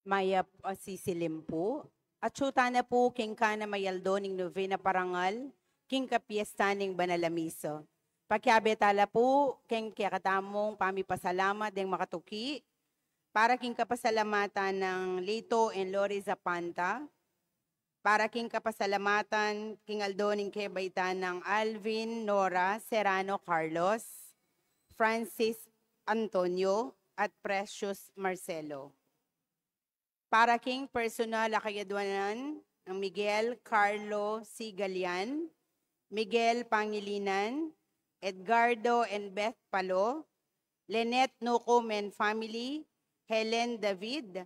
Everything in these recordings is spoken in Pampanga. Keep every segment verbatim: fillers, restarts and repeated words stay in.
Mayap a sisilim pu. Atsu tana pu king kanyan mayaldo ning novena parangal king kapiestan ning banal a misa. Pakiabe tala pu king kekatamung pamipasalamat deng makatuki para king kapasalamatan nang Lito and Lori Zapanta, para king kapasalamatan king aldo ning kebaitan nang Alvin Nora Serrano Carlos, Francis Antonio, at Precious Marcelo. Para king personal a kayadwanan nang Miguel Carlo Sigalian, Miguel Pangilinan, Edgardo and Beth Palo, Lynette Nucum and family, Helen David,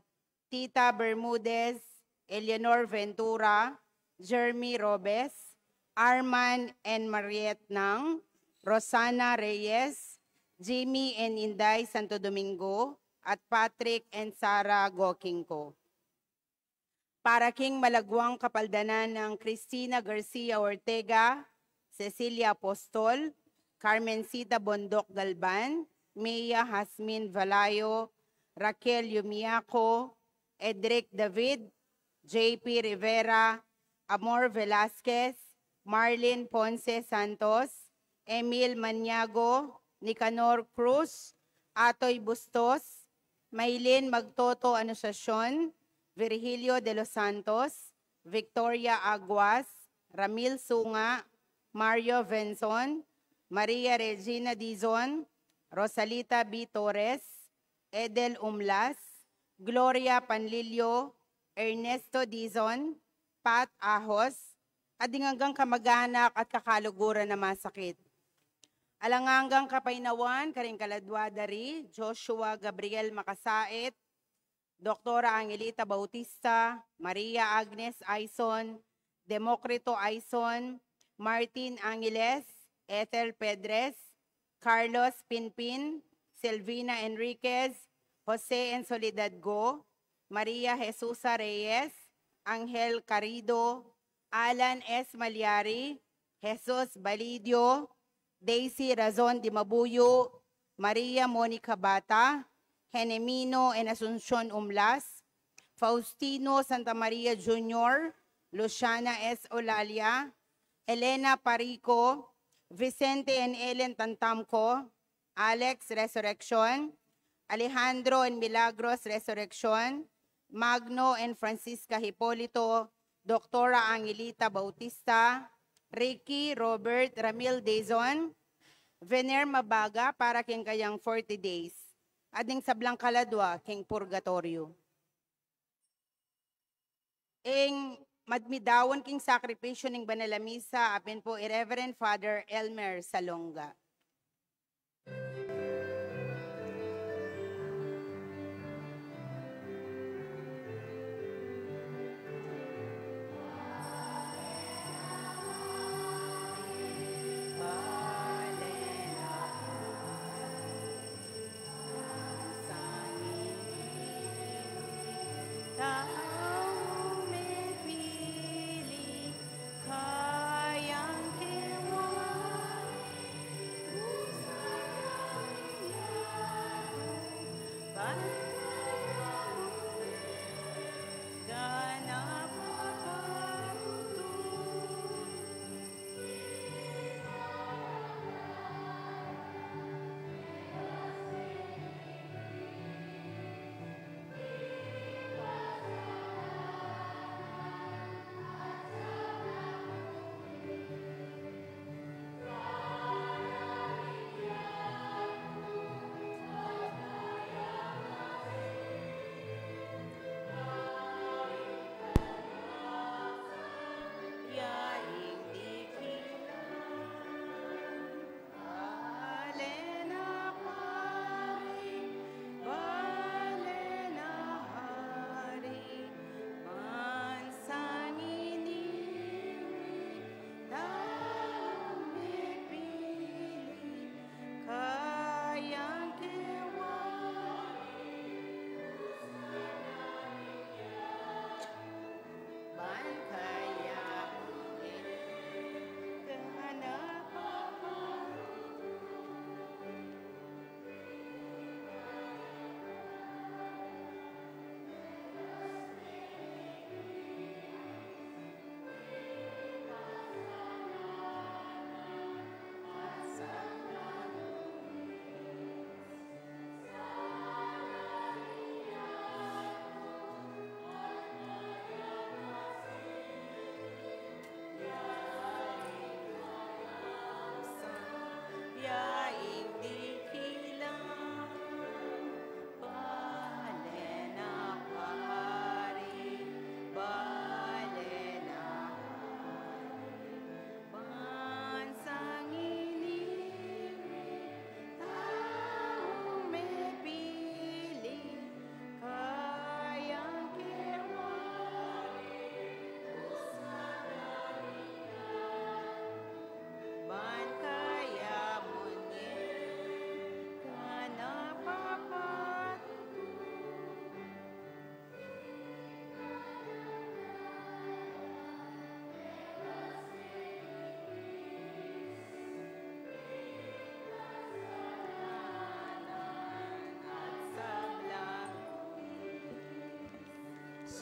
Tita Bermudez, Eleanor Ventura, Jeremy Robes, Arman and Mariette Nang, Rosana Reyes, Jimmy and Inday Santo Domingo, at Patrick and Sarah Gokingko. Para king malagwang kapaldanan nang Cristina Garcia Ortega, Cecilia Apostol, Carmencita Bondoc Galban, Mia Hasmin Valayo, Raquel Yumiaco, Edric David, J P Rivera, Amor Velasquez, Marlin Ponce Santos, Emil Maniago, Nicanor Cruz, Atoy Bustos, Maylin Magtoto Anunciacion, Virgilio de los Santos, Victoria Aguas, Ramil Sunga, Mario Venson, Maria Regina Dizon, Rosalita B Torres, Edel Umlas, Gloria Panlilio, Ernesto Dizon, Pat Ahos, at ding anggang kamag-anak at kakaluguran a masakit. Alang anggang kapaynawan karing kaladwa da ri Joshua Gabriel Makasait, Doktora Angelita Bautista, Maria Agnes Aison, Democrito Aison, Martin Angeles, Ethel Pedres, Carlos Pinpin, Silvina Enriquez, Jose and Soledad Go, Maria Jesusa Reyes, Angel Carido, Alan S Maliari, Jesus Balidio, Daisy Razon Dimabuyo, Maria Monica Bata, Genemino and Asuncion Umlas, Faustino Santa Maria Junior, Luciana S Olalia, Elena Parico, Vicente and Ellen Tantamco, Alex Resurreccion, Alejandro and Milagros Resurreccion, Magno and Francisca Hipolito, Doktora Angelita Bautista, Ricky Robert Ramil Dizon, Vener Mabaga para king kayang forty days, at ding sablang kaladwa king purgatoryo. Ing madmidaun king sakripisyu ning banal a misa, apin pu i Reverend Father Elmer Salonga.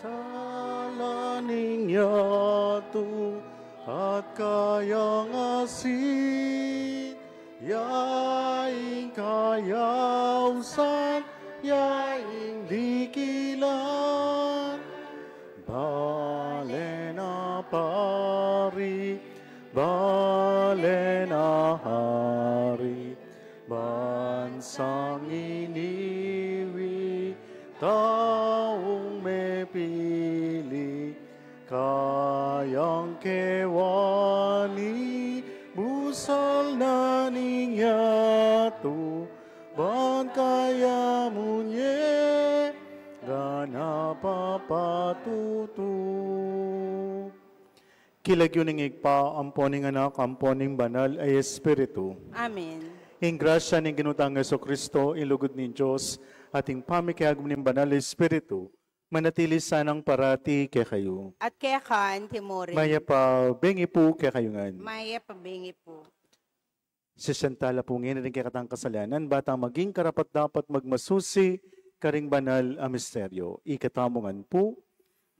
Sala ning yatu at kayang asin, ya ing kayausan, ya ing dikilan. Bale na pari, bale na hari, bansang iniwi, taung mepili, kayang kewani, busal na ning yatu, ban kaya munye, ganap a patutu. King lagyu ning Ibpa, ampo ning Anak, ampo ning Banal a Espiritu. Amen. Ing grasya ning Ginu tang Jesucristo, ing lugud ning Dios, at ing pamikiagum ning Banal a Espiritu, manatili sanang parati kekayu. At keka anti mu rin. Mayap a bengi pu kekayu ngan. Mayap a bengi pu. Sisian tala pu ngeni ring kekatang kasalanan, ba tang maging karapat-dapat magmasusi karing banal a misteryo. Ikatamu ngan pu,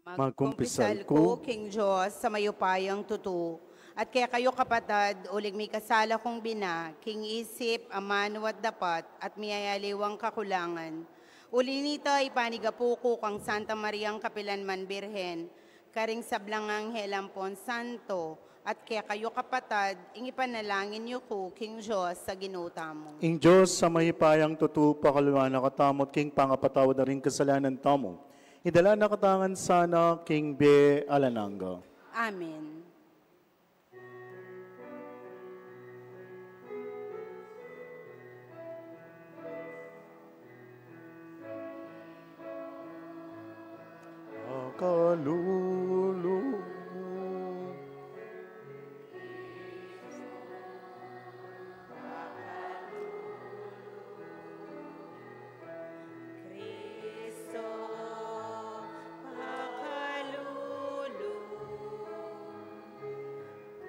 magkumpisal ku king Dios a mayupayang tutu, at kekayu kapatad, uling mikasala kung bina, king isip, amanu at dapat, at miyayaliwang kakulangan. Uli nita, ipanigapu ku kang Santa Mariang kapilanman Birhen, karing sablang anghel ampon santo, at kekayu kapatad, ing ipanalangin yu ku king Dios a Ginu tamu. Ing Dios a mayupayang tutu, pakalwan na katamu at king pangapatawad da ring kasalanan tamu, idala na katamu ngan sana king bie alang angga. Amen. Pakalulu. Kristo, pakalulu.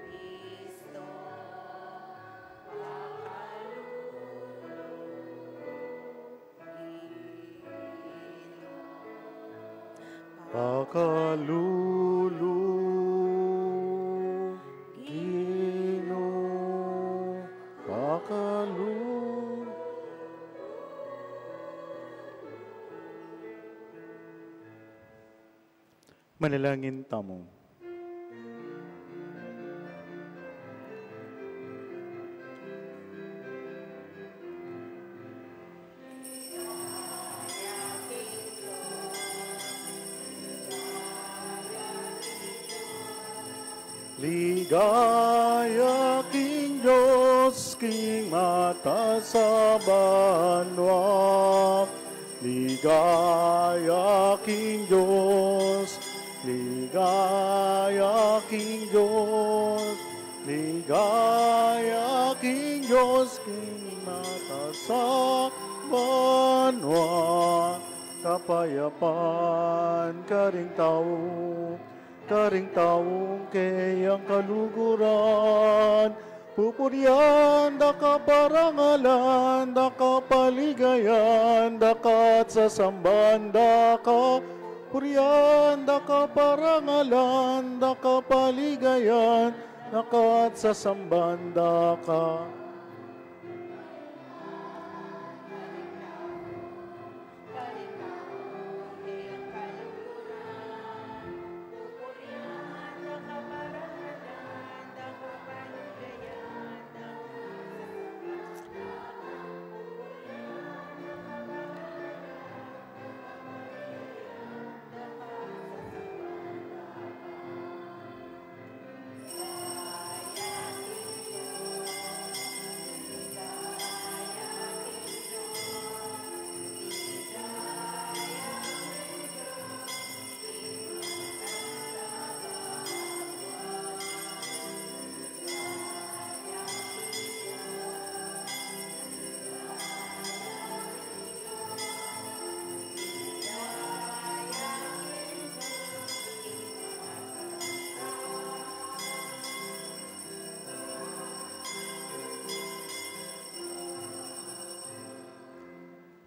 Kristo, pakalulu. Pakalulu, Ginu, pakalulu. Manalangin tamu. Ligaya king Dios king matas a banua. Ligaya king Dios, ligaya king Dios, ligaya king Dios king matas a banua. Kapayapan karing tau, karing taung keyang kaluguran. Pupurian da ka, parangalan da ka, paligayan da ka, at sasamban da ka. Purian da ka, parangalan da ka, paligayan da ka, at sasamban da ka.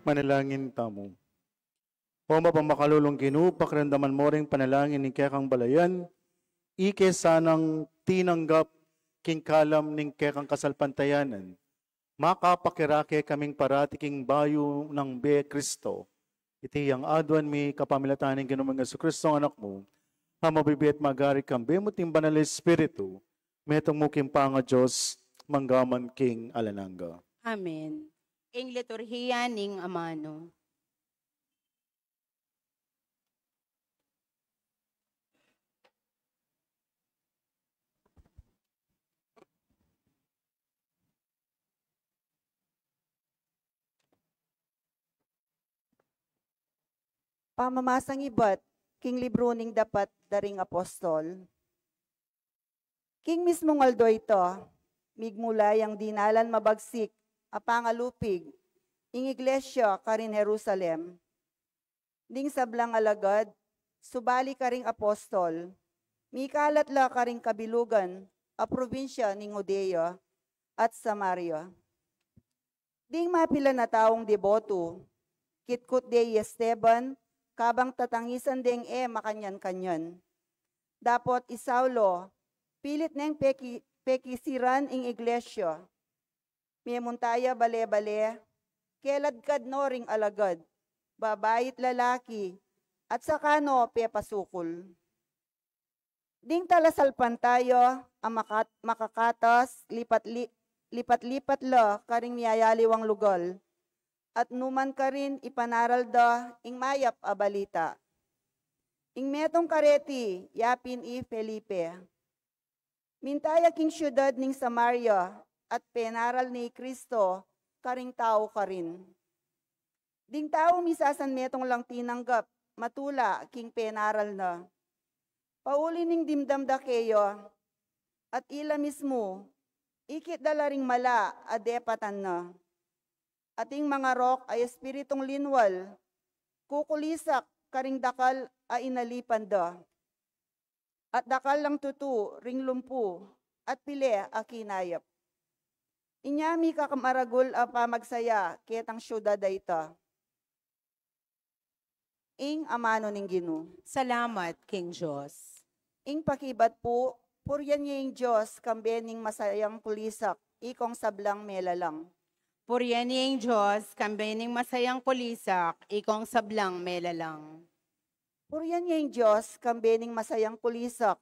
Manalangin tamu. O mapamakalulung Ginu, pakiramdaman mo ring panalangin ning kekang balayan, ike sanang tinanggap king kalam ning kekang kasalpantayanan. Makapakirake kaming parati king bayu nang bie Kristo. Iti yang aduan mi kapamilatan ning Ginu ming Jesu Kristo, Anak mu, a mabibie at magari kambe mu at ning Banal a Espiritu, metung mu king pangaDios, mangga man king alang angga. Amen. Ing liturhiya ning amanu. Pamamasang ibat king libru ning dapat da ring apostol. King mismung aldo ita, migmula yang dinalan mabagsik a pangalupig ing iglesia karin Jerusalem. Ding sablang alagad, subali karing apostol, mikalat la karing kabilugan a probinsya ning Judea at Samaria. Ding mapilan a taung deboto, kitkut de i Esteban, kabang tatangisan deng e makanyan-kanyan. Dapot i Saulo, pilit neng peki-, pekisiran ing iglesia. Memunta ya bale-bale, keladkad no ring alagad, babai at lalaki, at saka no pepasukul. Ding talasalpantaya a makat-, makakatas, lipat-li-, lipat-lipat la karing miyayaliwang lugal, at numan karin ipanaral da ing mayap a balita. Ing metung kareti, yapin i Felipe. Minta ya king siudad ning Samaria, at penaral ne i Kristo karing tau karin. Ding tau misasan metung lang tinanggap, matula king penaral na. Pauli ning dimdam da keya, at ila mismu, ikit da la ring mala a depatan na. Ating mangarok a espiritung linwal, kukulisak karing dakal a inalipan da. At dakal lang tutu ring lumpu at pile a kinayap. Inya mika kamaragul a pamagsaya ketang siudad a ita. Ing amanu ning Ginu. Salamat king Dios. Ing pakibat pu, purian ye ing Dios kambe ning masayang kulisak, ikong sablang melalang. Purian ye ing Dios kambe ning masayang kulisak, ikong sablang melalang. Purian ye ing Dios kambe ning masayang kulisak,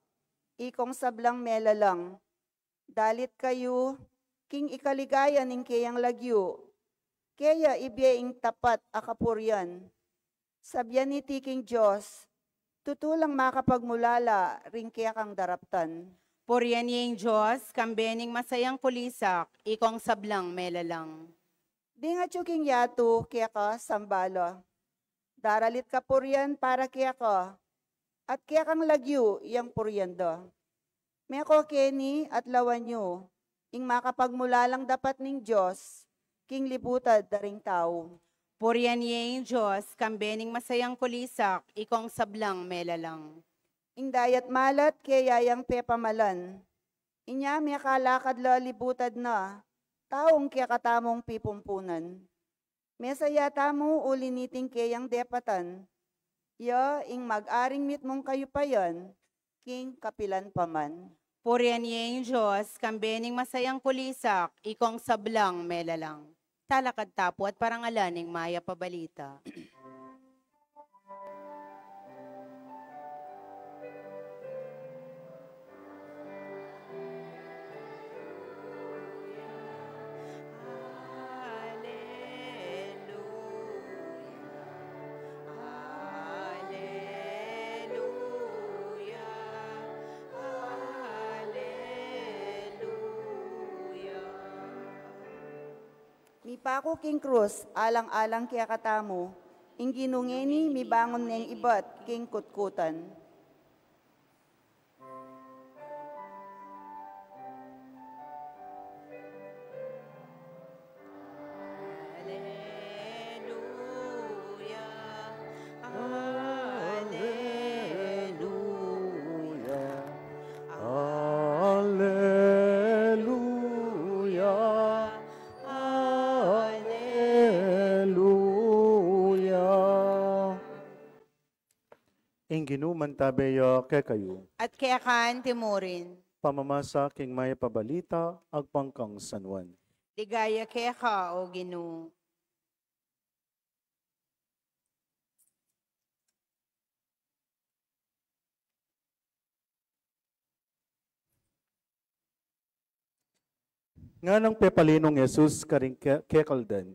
ikong sablang melalang. Dalit kayu king ikaligaya ning keyang lagyu, keya ibie ing tapat a kapurian. Sabian iti king Dios, tutu lang makapagmulala ring kekang daraptan. Purian ye ing Dios kambe ning masayang kulisak, ikong sablang melalang. Ding atyu king yatu keka sambala. Daralit kapurian para keka, at kekang lagyu yang purian da. Meko keni at lawan yu ing makapagmulalang dapat ning Dios king libutad da ring tau. Purian ye ing Dios kambe ning masayang kulisak, ikong sablang melalang. Ing dayat malat keya yang pepamalan. Inya mekalakad la libutad na, taung kekatamung pipumpunan. Mesaya tamu uli niting keyang depatan, ya ing mag-aring mitmung kayupayan king kapilan pa man. Purian ye ing Dios, kambe ning masayang kulisak, ikong sablang melalang. Talakad ta pu at parangalan ing mayap a balita. Mipaku king krus, alang-alang kekatamu, ing Ginu ngeni mibangun neng ibat king kutkutan. Aleluya, aleluya, aleluya. Aleluya. Ing Ginu mantabe ya kekayu. At keka antimurin. Pamamasa king mayap a balita agpang kang San Juan. Ligaya keka, O Ginu. Nganang pepalinung Jesus karing ke-, kekaldan,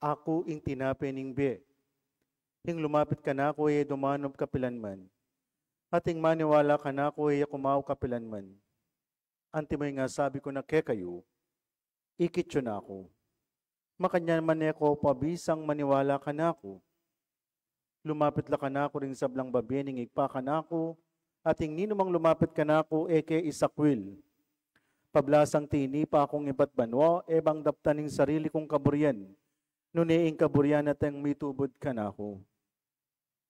"Aku ing tinape ning bie. Ing lumapit kanaku e dumanub kapilanman. At ing maniwala kanaku e kumau kapilanman. Antimo ing sabi ku na kekayu, ikit yu na ku. Makanyan man e ko pabisang maniwala kanaku. Lumapit la kanaku ring sablang babie ning Ibpa kanaku, at ing ninumang lumapit kanaku e ke isakwil. Pablasang tinipa kung ibat banua, e bang daptan ing sarili kung kaburian, nune ing kaburian na ing mitubud kanaku.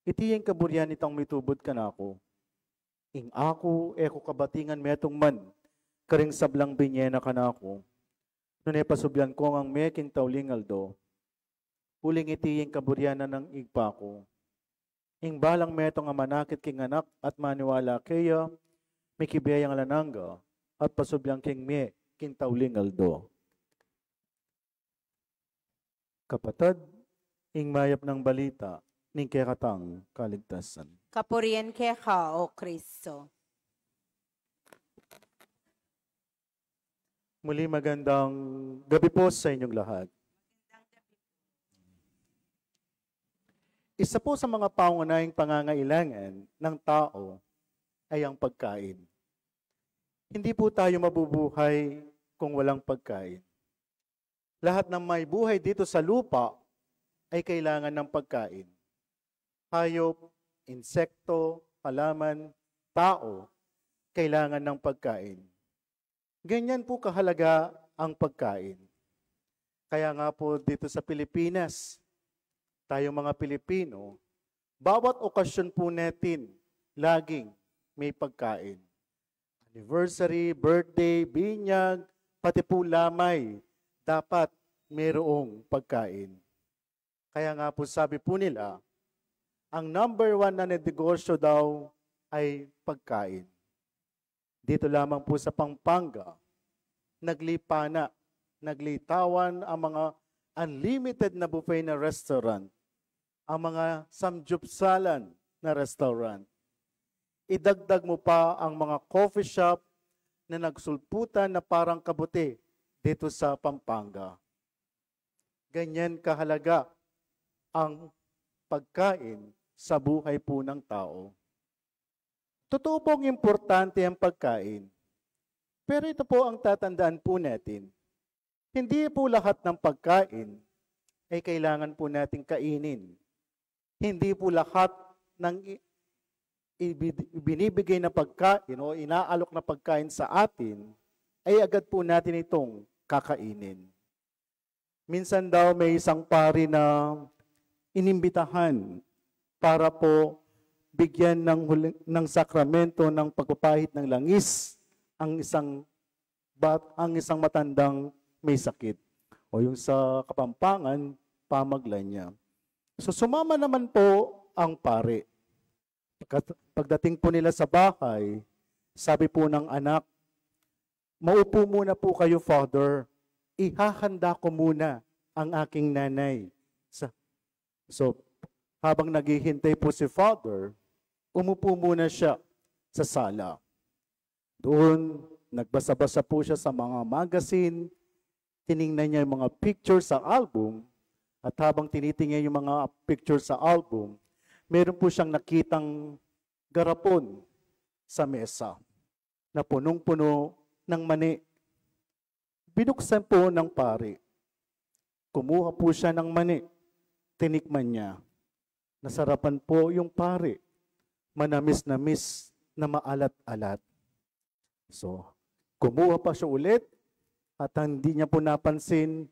Iti ing kaburian nitang mitubud kanaku, ing aku e ku kabatingan metung man karing sablang binie na kanaku, nune pasublian ku ngang mie king tauling aldo. Uling iti ing kaburian na ning Ibpa ku, ing balang metung a manakit king Anak at maniwala keya, mikibe yang alang angga, at pasublian king mie king tauling aldo." Kapatad, ing mayap nang balita ning kekatang kaligtasan. Kapurian keka, O Kristo. Muli, magandang gabi po sa inyong lahat. Isa po sa mga pangunahing pangangailangan ng tao ay ang pagkain. Hindi po tayo mabubuhay kung walang pagkain. Lahat ng may buhay dito sa lupa ay kailangan ng pagkain. Hayop, insekto, halaman, tao, kailangan ng pagkain. Ganyan po kahalaga ang pagkain. Kaya nga po dito sa Pilipinas, tayong mga Pilipino, bawat okasyon po natin, laging may pagkain. Anniversary, birthday, binyag, pati po lamay, dapat merong pagkain. Kaya nga po, sabi po nila, ang number one na negosyo daw ay pagkain. Dito lamang po sa Pampanga, naglipana, naglitawan ang mga unlimited na buffet na restaurant, ang mga samgyupsalan na restaurant. Idagdag mo pa ang mga coffee shop na nagsulputan na parang kabuti dito sa Pampanga. Ganyan kahalaga ang pagkain sa buhay po ng tao. Totoo pong importante ang pagkain. Pero ito po ang tatandaan po natin. Hindi po lahat ng pagkain ay kailangan po nating kainin. Hindi po lahat ng i-, ibid-, ibinibigay na pagkain o inaalok na pagkain sa atin ay agad po natin itong kakainin. Minsan daw may isang pari na inimbitahan para po bigyan ng huli-, ng sakramento ng pagpapahid ng langis ang isang bat-, ang isang matandang may sakit. O yung sa Kapampangan, pamaglan niya. So, sumama naman po ang pari. Pagkat-, pagdating po nila sa bahay, sabi po ng anak, "Maupo muna po kayo, Father. Ihahanda ko muna ang aking nanay." Sa-, so, habang naghihintay po si Father, umupo muna siya sa sala. Doon, nagbasa-basa po siya sa mga magazine, tiningnan niya yung mga picture sa album, at habang tinitingnan yung mga picture sa album, meron po siyang nakitang garapon sa mesa na punong-puno ng mani. Binuksan po ng pari. Kumuha po siya ng mani. Tinikman niya. Nasarapan po yung pari. Manamis-namis na maalat-alat. So, kumuha pa siya ulit at hindi niya po napansin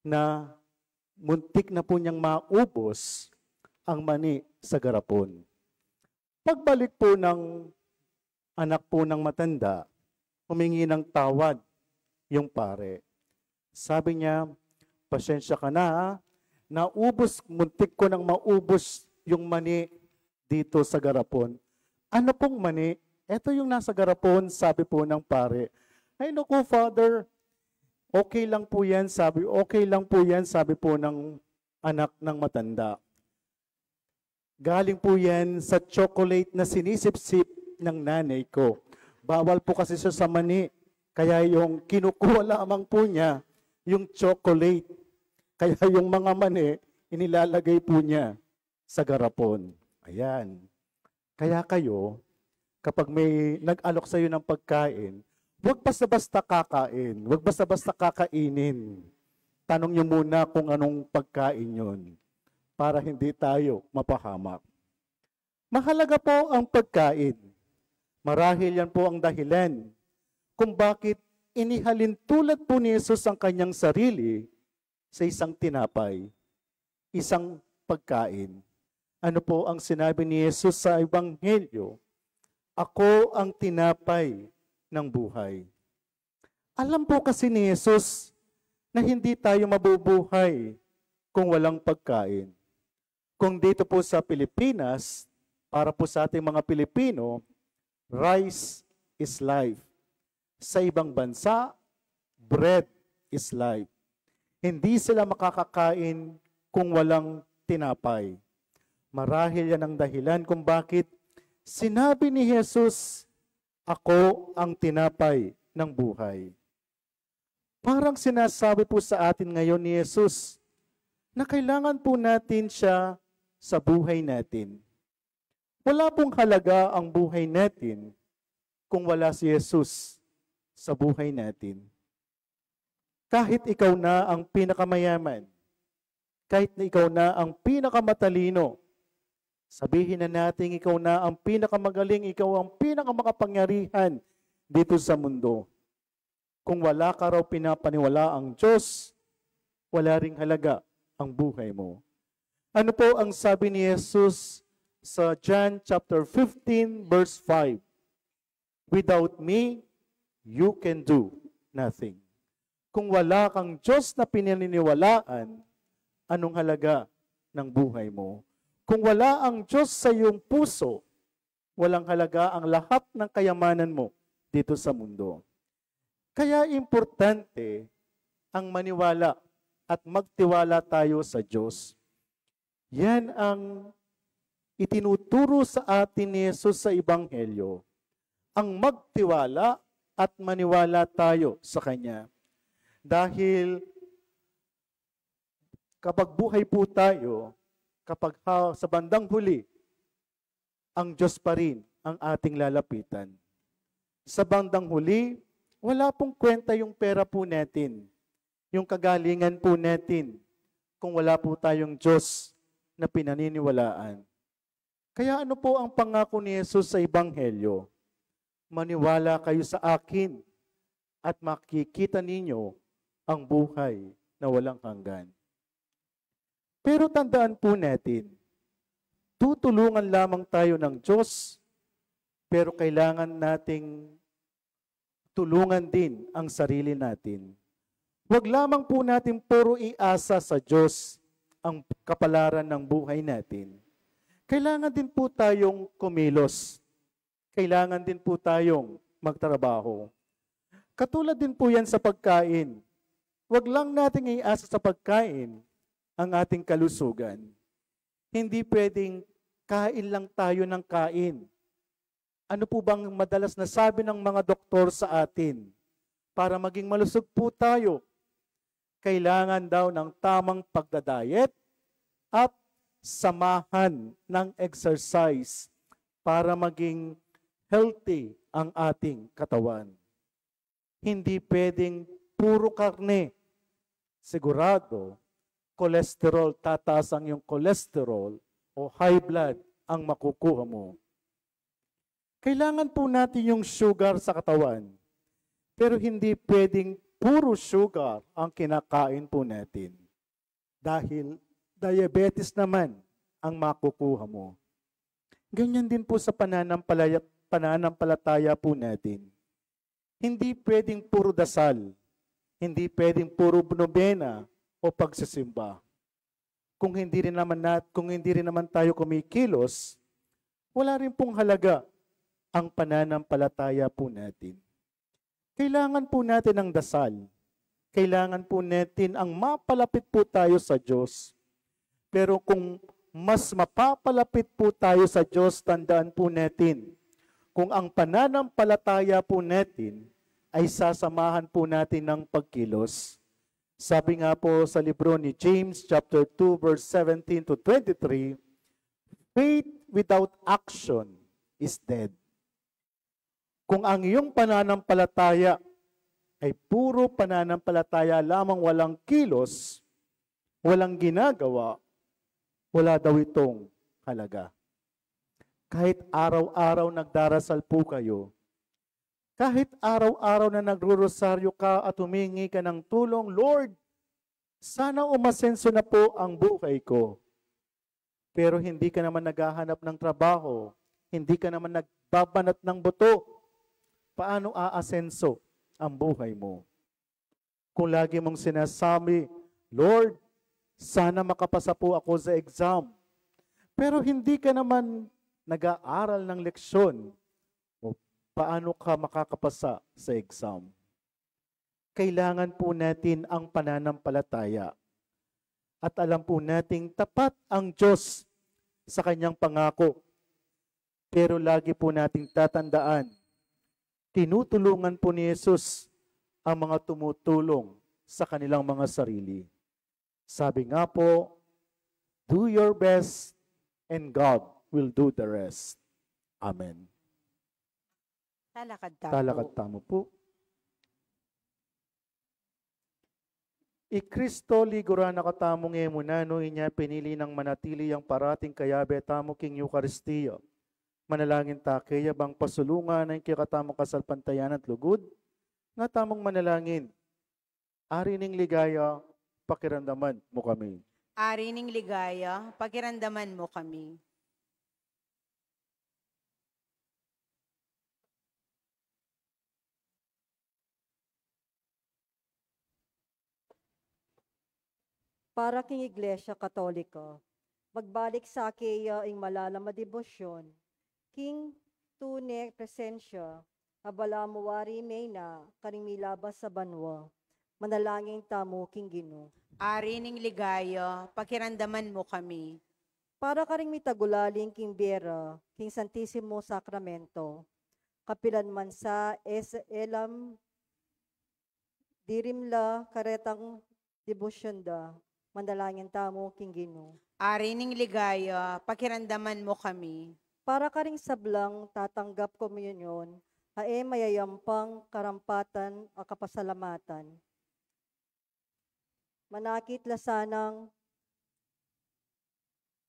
na muntik na po niyang maubos ang mani sa garapon. Pagbalik po ng anak po ng matanda, humingi ng tawad yung pare. Sabi niya, "Pasensya ka na, ha? Naubos, muntik ko nang maubos yung mani dito sa garapon. Ano pong mani? Eto yung nasa garapon, sabi po ng pare. Ay naku, Father, okay lang po yan, sabi, okay lang po yan, sabi po ng anak ng matanda. Galing po yan sa chocolate na sinisipsip ng nanay ko. Bawal po kasi siya sa mani. Kaya yung kinukuha lamang po niya, yung chocolate. Kaya yung mga mani, inilalagay po niya sa garapon. Ayan. Kaya kayo, kapag may nag-alok sa'yo ng pagkain, huwag basta-basta kakain. Huwag basta-basta kakainin. Tanong niyo muna kung anong pagkain yun para hindi tayo mapahamak. Mahalaga po ang pagkain. Marahil yan po ang dahilan kung bakit inihalin tulad po ni Jesus ang kanyang sarili sa isang tinapay, isang pagkain. Ano po ang sinabi ni Jesus sa Ebanghelyo? "Ako ang tinapay ng buhay." Alam po kasi ni Jesus na hindi tayo mabubuhay kung walang pagkain. Kung dito po sa Pilipinas, para po sa ating mga Pilipino, rice is life. Sa ibang bansa, bread is life. Hindi sila makakakain kung walang tinapay. Marahil yan ang dahilan kung bakit sinabi ni Jesus, "Ako ang tinapay ng buhay." Parang sinasabi po sa atin ngayon ni Jesus na kailangan po natin siya sa buhay natin. Wala pong halaga ang buhay natin kung wala si Jesus sa buhay natin. Kahit ikaw na ang pinakamayaman, kahit na ikaw na ang pinakamatalino, sabihin na natin ikaw na ang pinakamagaling, ikaw ang pinakamakapangyarihan dito sa mundo. Kung wala ka raw pinapaniwala ang Diyos, wala ring halaga ang buhay mo. Ano po ang sabi ni Jesus sa John chapter fifteen, verse five? "Without me, you can do nothing." Kung wala kang Diyos na pinaniniwalaan, anong halaga ng buhay mo? Kung wala ang Diyos sa iyong puso, walang halaga ang lahat ng kayamanan mo dito sa mundo. Kaya importante ang maniwala at magtiwala tayo sa Diyos. Yan ang itinuturo sa atin ni Jesus sa Ebanghelyo, ang magtiwala at maniwala tayo sa Kanya. Dahil kapag buhay po tayo, kapag ha, sa bandang huli, ang Diyos pa rin ang ating lalapitan. Sa bandang huli, wala pong kwenta yung pera po natin, yung kagalingan po natin, kung wala po tayong Diyos na pinaniniwalaan. Kaya ano po ang pangako ni Jesus sa Ebanghelyo? "Maniwala kayo sa akin at makikita ninyo ang buhay na walang hanggan." Pero tandaan po natin, tutulungan lamang tayo ng Diyos, pero kailangan nating tulungan din ang sarili natin. Huwag lamang po natin puro iasa sa Diyos ang kapalaran ng buhay natin. Kailangan din po tayong kumilos. Kailangan din po tayong magtrabaho. Katulad din po yan sa pagkain. Huwag lang nating iasa sa pagkain ang ating kalusugan. Hindi pwedeng kain lang tayo ng kain. Ano po bang madalas na sabi ng mga doktor sa atin? Para maging malusog po tayo, kailangan daw ng tamang pagda-diet at samahan ng exercise para maging healthy ang ating katawan. Hindi pwedeng puro karne. Sigurado, cholesterol, tataas ang iyong cholesterol o high blood ang makukuha mo. Kailangan po natin yung sugar sa katawan, pero hindi pwedeng puro sugar ang kinakain po natin. Dahil diabetes naman ang makukuha mo. Ganyan din po sa pananampalaya-, pananampalataya po natin. Hindi pwedeng puro dasal, hindi pwedeng puro nobena o pagsisimba. Kung hindi rin naman nat-, kung hindi rin naman tayo kumikilos, wala rin pong halaga ang pananampalataya po natin. Kailangan po natin ang dasal. Kailangan po natin ang mapalapit po tayo sa Diyos. Pero kung mas mapapalapit po tayo sa Diyos, tandaan po natin, kung ang pananampalataya po natin ay sasamahan po natin ng pagkilos. Sabi nga po sa libro ni James chapter two verse seventeen to twenty-three, "Faith without action is dead." Kung ang iyong pananampalataya ay puro pananampalataya lamang, walang kilos, walang ginagawa, wala daw itong halaga. Kahit araw-araw nagdarasal po kayo, kahit araw-araw na nagrorosaryo ka at humingi ka ng tulong, "Lord, sana umasenso na po ang buhay ko." Pero hindi ka naman naghahanap ng trabaho, hindi ka naman nagbabanat ng buto. Paano aasenso ang buhay mo? Kung lagi mong sinasabi, "Lord, sana makapasa po ako sa exam." Pero hindi ka naman nag-aaral ng leksyon o paano ka makakapasa sa exam. Kailangan po natin ang pananampalataya. At alam po nating tapat ang Diyos sa kanyang pangako. Pero lagi po nating tatandaan, tinutulungan po ni Jesus ang mga tumutulong sa kanilang mga sarili. Sabi nga po, "Do your best and God will do the rest." Amen. Talakad ta Talakad po. Tamu po. I Kristo, liguran na katamu ngeni mu nanu, inya pinili nang manatili yang parating kayabe tamu king Eukaristia. Manalangin ta keya bang pasulungan na ing kekatamung kasalpantayanan at lugud. Nga tamung manalangin, Ari ning ligaya, pakiramdaman mu kami. Ari ning ligaya, pakiramdaman mu kami. Para king Iglesia Katolika, magbalik sa keya ing malalam a debosyon, king tune presensia, a balamu wari meyna karing milabas a banua. Manalangin tamu king Ginu. Ari ning ligaya, pakiramdaman mu kami. Para karing mitagulaling king bie ra king Santisimo Sakramento, kapilan man sa es-, e la dirimla karetang debosyon da, manalangin tamu king Ginu. Ari ning ligaya, pakiramdaman mu kami. Para karing sablang tatanggap komunyon, a e mayayampang karampatan a kapasalamatan, manakit la sanang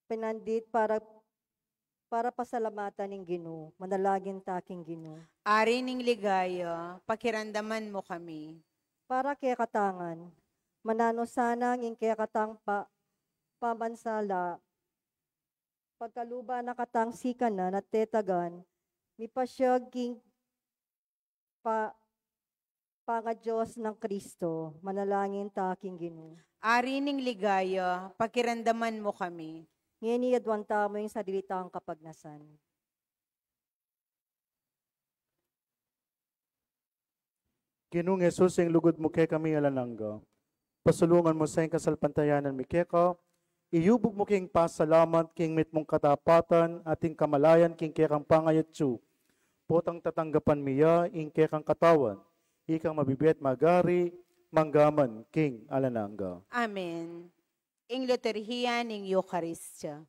pinandit para, para pasalamatan ing Ginu. Manalangin ta king Ginu. Ari ning ligaya, pakiramdaman mu kami. Para kekatang ngan, mananu sana ing kekatang pa-, pamansala, pagkaluban na katang sikanan at tetagan, mipasyag king pa-, pangadios nang Kristo, manalangin ta king Ginu. Ari ning ligaya, pakiramdaman mu kami. Ngeni aduan tamu ing sarili tang kapagnasan. Ginung Jesus, ing lugud mu kekami alang angga. Pasulungan mu sa ing kasalpantayanan mi keka, iyubug mu king pasalamat king mitmung katapatan at ing kamalayan king kekang pangayatsu. Potang tatanggapan mi ya ing kekang katawan, ikang mabibie at magari, mangga man king alang angga. Amen. Ing liturhiya ning Eukaristia.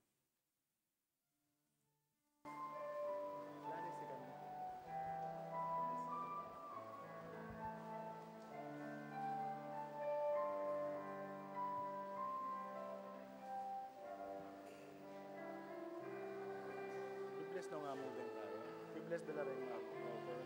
I-bless na nga mu din tayo. I-bless da la ring mga cover.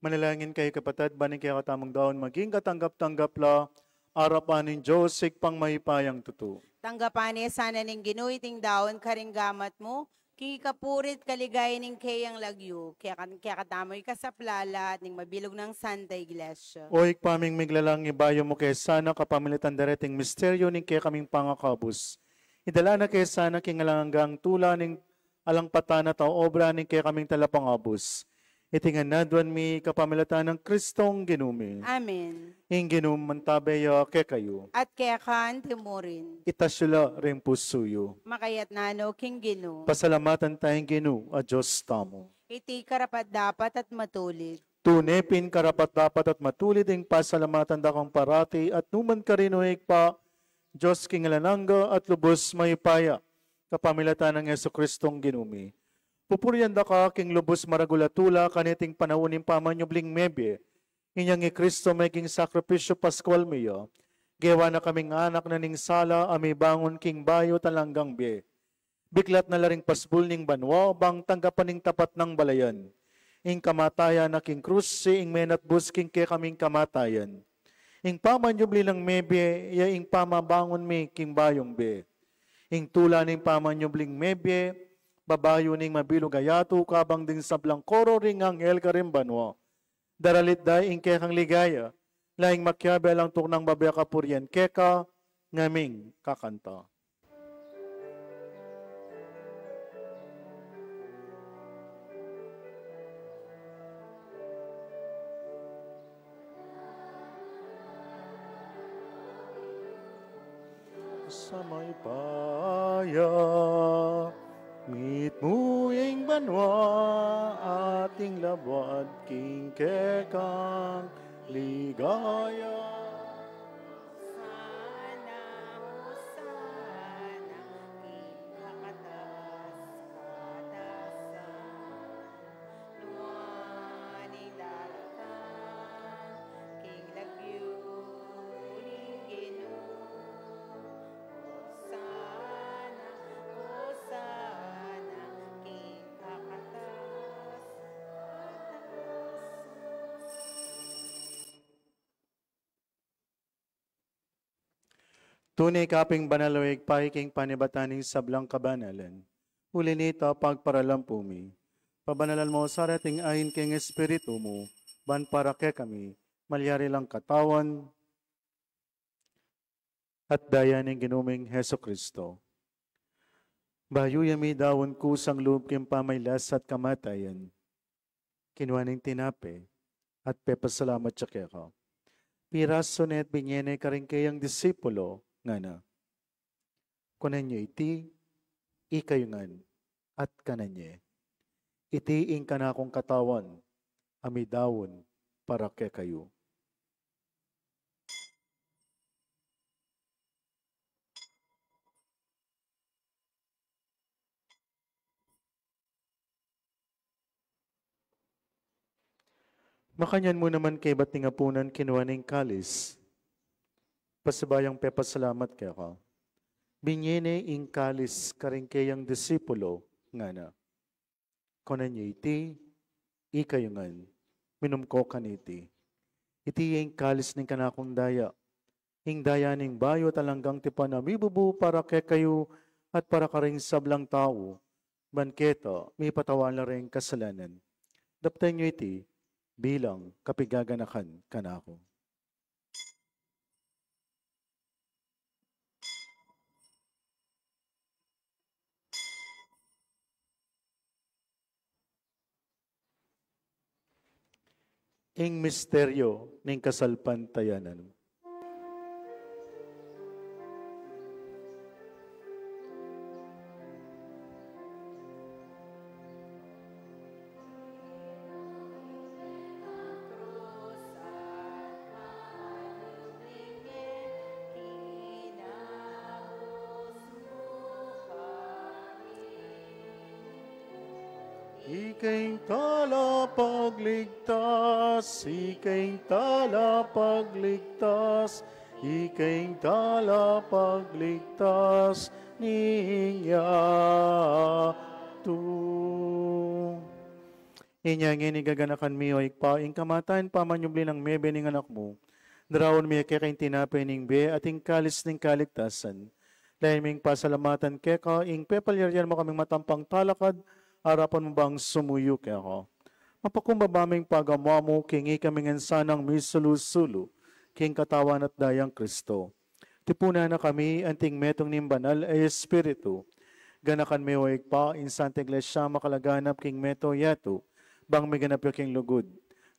Manalangin kayu, kapatad, ban ing kekatamung daun maging katanggap-tanggap la arapan ning Dios Ibpang mayupayang tutu. Tanggapan ne sana ning Ginu iting daun karing gamat mu, king ikapuri't kaligayan ning keyang lagyu, keka-, kekatamu ing kasaplalan ning mabilug nang Santa Iglesia. O Ibpa ming miglalang, ibayu mu ke sana kapamilatan dereting misteryu ning kekaming pangakabus. Idala na ke sana king alang anggang tula ning alang patanat a obra ning kekaming talapangabus. Iti ngan aduan mi kapamilatan nang Kristong Ginu mi. Amen. Ing Ginu mantabe ya kekayu. At keka antimurin. Itas yu la ring pusu yu. Makayatna no king Ginu. Pasalamatan taya ing Ginu a Dios tamu. Iti karapat-dapat at matulid. Tune pin karapat-dapat at matulid ing pasalamatan da kang parati at nukarin man karin, o Ibpa, Dios king alang angga at lubus mayupaya, kapamilatan nang Jesucristong Ginu mi. Pupurian da ka king lubus maragul a tula kaniting panaun ning pamanyubling mebie. Inyang i Cristo meging sakripisyu Pascual mi ya, gewa na kaming anak na ning sala a mibangun king bayu at alang anggang bie. Biklat na la ring pasbul ning banua, bang tanggapan ning tapat nang balayan ing kamatayan na king krus, ing menatbus king kekaming kamatayan. Ing pamanyubli nang mebie, ya ing pamabangun mi king bayung bie. Ing tula ning pamanyubling mebie, babayu ning mabilug a yatu, kabang ding sablang koro ring anghel karing banua. Daralit da ing kekang ligaya, laing makiabe alang tuknang babie kapurian keka, ngaming kakanta. Sa mayupaya, mitmu ing banua at ing labuad king kekang ligaya. Sana, Hosana, king kakatas-katasan. Nuan ing daraptan king lagyu ning Ginu. Hosana, Hosana, king kakatas-katasan. Tune ka pin banal, o Ibpa, king panibatan ning sablang kabanalan. Uli nita, pagparalampu mi, pabanalan mu sa reting ain king Espiritu mu, ban para kekami malyari lang katawan at daya ning Ginu ming Jesucristo. Bayu ya midaun kusang lub king pamagkasakit at kamatayan, kinua ne ing tinape, at pepasalamat ya keka. Pirasu ne at binye ne karing keyang disipulo, ngana: Kunan ye iti, ikayu ngan, at kanan ye. Iti ing kanakung katawan, a midaun para kekayu. Makanyan mu naman kaybat ning apunan, kinua ne ing kalis, pasibayu yang pepasalamat keka, binye ne ing kalis karing keyang disipulo, ngana: Kunan ye iti, ikayu ngan, minum ko kaniti. Iti ing kalis ning kanakung daya, ing daya ning bayu at alang anggang tipan, a mibubu para kekayu at para karing sablang tau, ban keta mipatawad la ring kasalanan. Daptan yu iti bilang kapaganakan kanaku. Ing misteryu ning kasalpantayanan. Ika ing talapagligtas, ika ing talapagligtas, ika ing talapagligtas ning yatu. Inya ngeni gaganakan mi, o Ibpa, ing kamatayan pamanyubli nang mebie ning Anak mu, daraun mi keka ing tinape ning bie at ing kalis ning kaligtasan. Lalu ming pasalamatan keka ing pepalyarian mu kaming matampang talakad, arapan mu bang sumuyu keka. Mapakumbaba ming pagamu-amu king ikami ngan sanang misulu-sulu king katawan at dayang Kristo. Tipunan na kami anting metung ning Banal a Espiritu. Ganakan me, o Ibpa, ing Santa Iglesia makalaganap king meto yatu, bang miganap ya king lugud.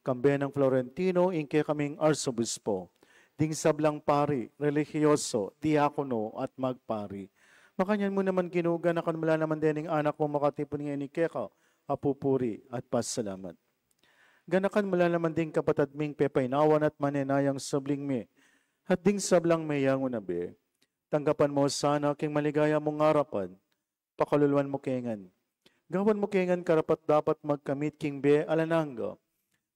Kambe nang Florentino, ing kekaming Arsobispo, ding sablang pari, relihiyoso, diakono, at magpari. Makanyan mu naman, Ginu, ganakan mu la naman dening anak mu makatipun ngeni keka a pupuri at pasalamat. Ganakan mu la naman ding kapatad ming pepainawan at manenayang subling mie, at ding sablang meyangu na bie. Tanggapan mu sana king maligaya mung arapan, pakaluluan mu ke ngan. Gawan mu ke ngan karapat-dapat magkamit king bie alang angga.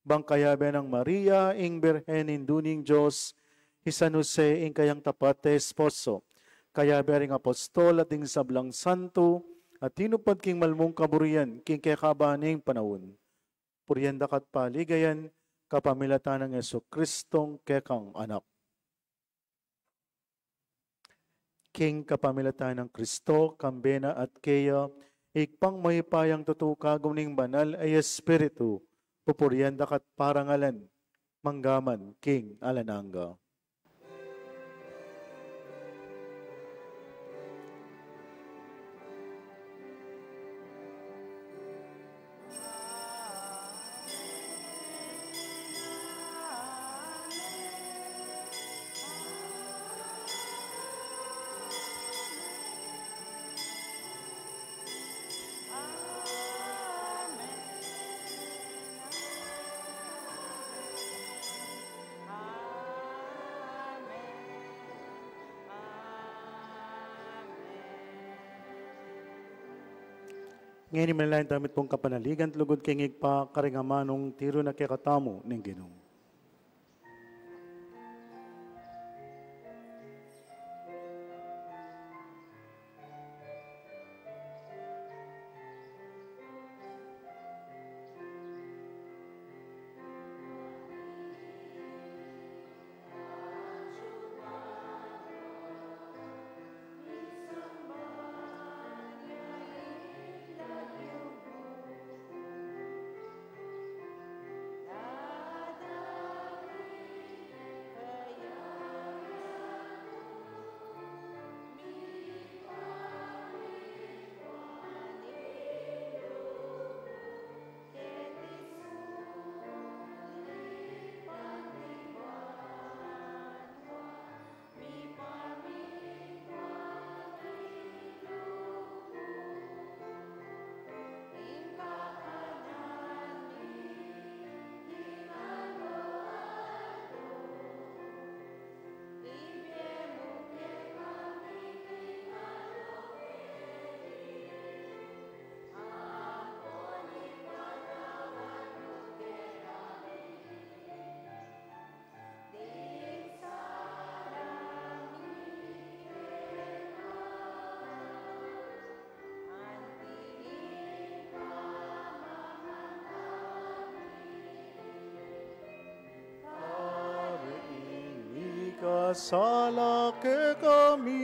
Bang kayabe nang Maria, ing Birhen Indu ning Dios, i San Jose, ing kayang tapat a esposo, kayabe ring apostol at ding sablang santo, a tinupad king malmung kaburian king kekaban ning panaun, purian da ka at paligayan kapamilatan nang Jesucristong kekang Anak. King kapamilatan nang Kristo, kambe na at keya, Ibpang mayupayang tutu, kagum ning Banal a Espiritu, pupurian da ka at parangalan, mangga man king alang angga. Ngeni manalangin tamu mitmung kapanaligan at lugud king Ibpa, karing amanung tiru na kekatamu ning Ginu. Karing mikasala kekami,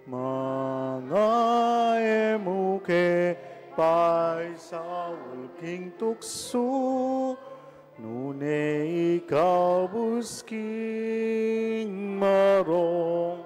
manga e mu ke paisaul king tuksu, nune ikabus king marok.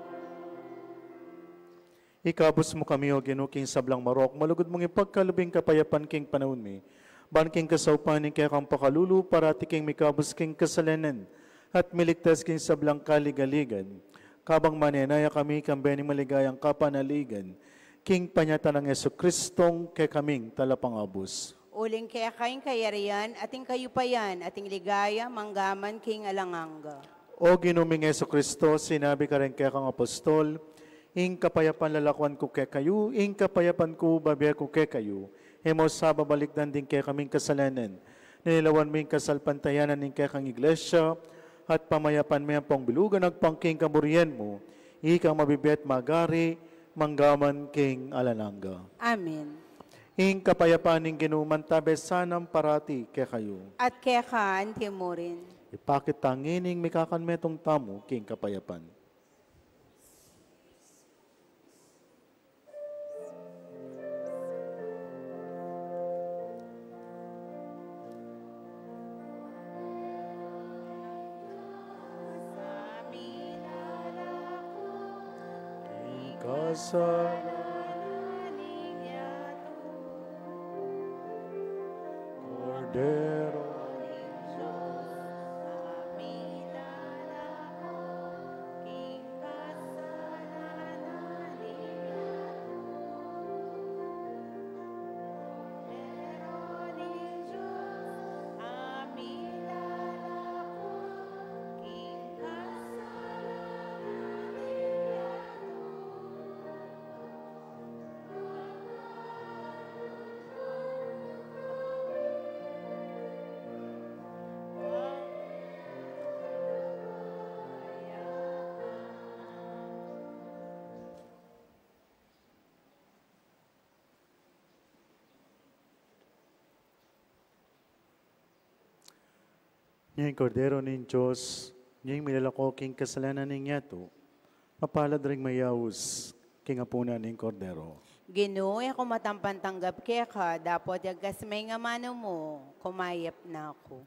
Ikabus mu kami, O Ginu, king sablang marok, malugud mung ipagkalub ing kapayapan king panaun mi. Ban king kasaupan ning kekang pakalulu, parati kaming mikabus king kasalanan at miligtas king sablang kaligaligan. Kabang manenaya kami kambe ning maligayang kapanaligan king panyatang nang Jesucristong kekaming Talapangabus. Uling keka ing kayarian, at ing kayupayan, at ing ligaya, mangga man king alang angga. O Ginu ming Jesucristo, sinabi mu karing kekang apostol, ing kapayapan lalakuan ku kekayu, ing kapayapan ku bibie ku kekayu. E mu sa babalikdan ding kekaming kasalanan, nune lawan mu ing kasalpantayanan ning kekang Iglesia, at pamayapan me ampong bilugan agpang king kaburian mu, ikang mabibie at magari, mangga man king alang angga. Amen. Ing kapayapan ning Ginu mantabe sana parati kekayu. At keka antimurin. Ipakit ta ngening mikakanmetung tamu king kapayapan. Kasalanan ning yatu. Kordero ning Dios, a milalako king kasalanan ning yatu. Kordero ning Dios, a milalako king kasalanan ning yatu. Ing Kordero ning Dios, ing milalako king kasalanan ning yatu, mapalad ring mayaus king apunan ning Kordero. Ginu, e ku matampang tanggap keka, dapot yagkas me ing amanu mu, kumayap na ku.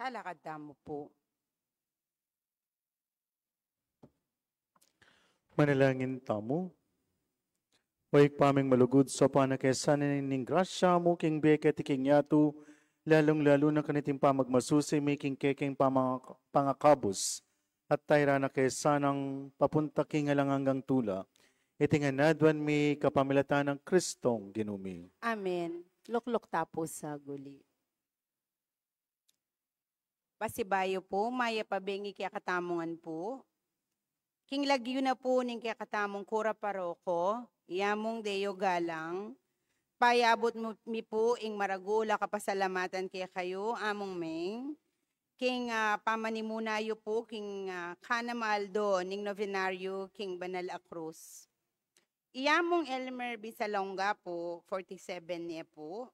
Talakad tamu pu. Manalangin tamu. O Ibpa ming malugud, saupan na ke sana ning grasya mu king bie keti king yatu, lalung-lalu na kaniting pamagmasusi mi king kekeng pamang-, pangakabus, at tairan na ke sanang papunta king alang anggang tula. Iti ngan aduan mi kapamilatan nang Kristong Ginu mi. Amen. Lukluk ta pu sa guli. Pasibayu pu, mayap a bengi kekatamu ngan pu. King lagyu na pu ning kekatamung kura paroko, i Among Deo Galang, payabut mu, mi pu ing maragul a kapasalamatan kekayu, Among Meng, king, ah, pamanimuna yu pu king, ah, kanam a aldo ning nobenaryu king Banal a Krus. I Among Elmer Bisalonga pu, forty-seven ne pu,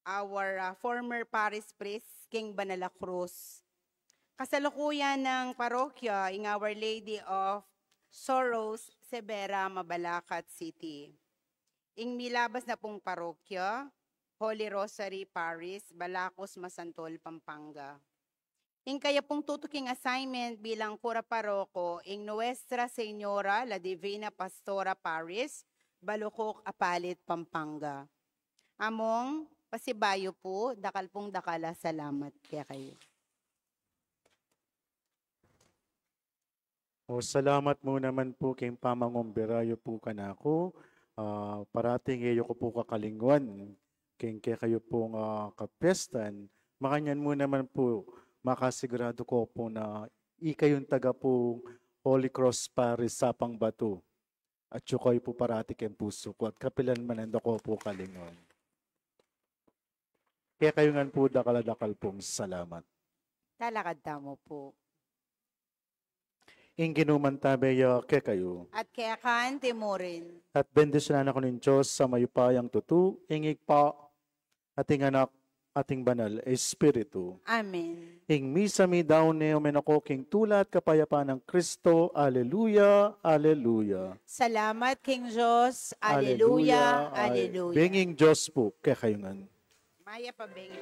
our, ah, former parish priest king Banal a Krus. Kasalukuyan nang parokya ing Our Lady of Sorrows, Severa, Mabalacat City. Ing milabas na pung parokya, Holy Rosary Parish, Balacos, Masantol, Pampanga. Ing kaya pung tutuking assignment bilang kura paroko, ing Nuestra Señora la Divina Pastora Parish, Balucok, Apalit, Pampanga. Among, pasibayu pu, dakal pung dakal a salamat kekayu. O, salamat mu naman pu king pamangombira yu pu kanaku. Ah, parati e yu ku pu kakalingwan king kekayu pung, ah, kapiestan. Makanyan mu naman pu, makasiguradu ku pu na ikayung taga pung Holy Cross Parish Sapang Batu. Atyu kayu pu parati king pusu ku at kapilan man e da ku pu kalingwan. Kekayu ngan pu dakal a dakal pung salamat. Talakad tamu pu. Ing Ginu mantabe ya kekayu. At keka naman murin. At bendisyunan na kayu ning Dios a mayupayang tutu, ing Ibpa, at ing Anak, at ing Banal a Espiritu. Amen. Ing misa mi daun ne, ume na ko king tula at kapayapan nang Kristo. Aleluya, aleluya. Salamat king Dios. Aleluya, aleluya, aleluya. Benging Dios pu kekayu ngan. Mayap a bengi.